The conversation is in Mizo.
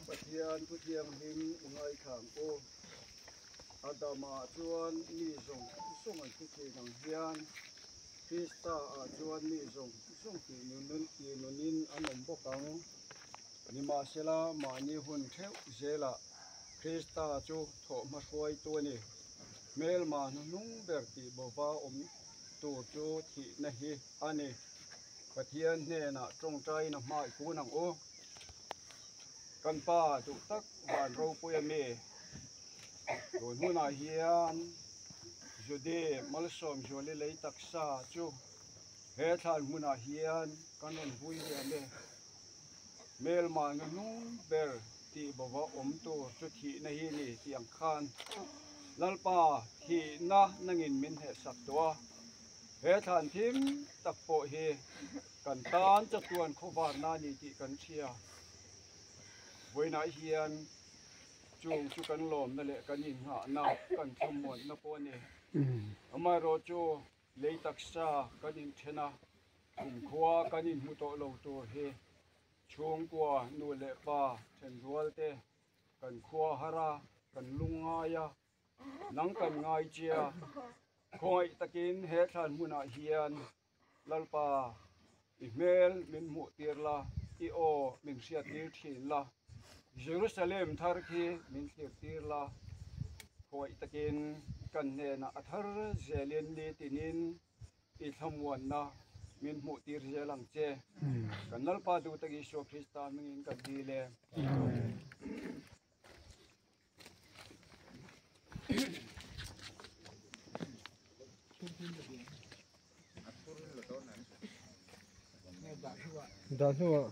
Pathian Thu Thianghlim i ngaithla ang u. Adama chuan mi zawng zawng an thi thin ang hian Krista ah chuan mi zawng zawng tih nunin an awm bawk ang. Nimahsela mahni hun theuh zelah Krista chu thawhhma hruaitu a ni. Hmelma hnuhnung ber tih bova awm tur chu thihna hi a ni. Pathian hnenah tawngtaina hmai kun ang u. Kan pa duh tak van ropui a mi. Tun hunah hian Jude malsawm zuali lei taksa chu he thlan hmunah hian kan rawn vui liam e. Hmelma hnuhnung ber tih bova awm tur chu thihna hi ni tih ang khan Lalpa thihna nangin min hnehsak tawh a. He thlan thim tak pawh hi kan tan chatuan khawvarna a ni tih kan hria. Vawiinah hian chung chu kan lawmna leh kan inngahna, kan thlamuanna pawh a ni. Amaherawhchu lei taksa kan inthen a, kumkhua kan inhmu tawh lo tur hi chhungkua nu leh pa thenrual te kan khua har a, kan lungngai a, Nang kan ngai chia, khawngaih takin he thlan hmunah hian Lalpa i hmel min hmuh tir la, i aw min hriat tir thin la, Jerusalem thar khi min thlir tir la, khawngaih takin kan hnenah a thar zelin nitinin i thlamuanna min hmuh tir zel ang che. Kan Lalpa duh tak Isua Krista hmingin kan dil e. Amen. Dah hnuah.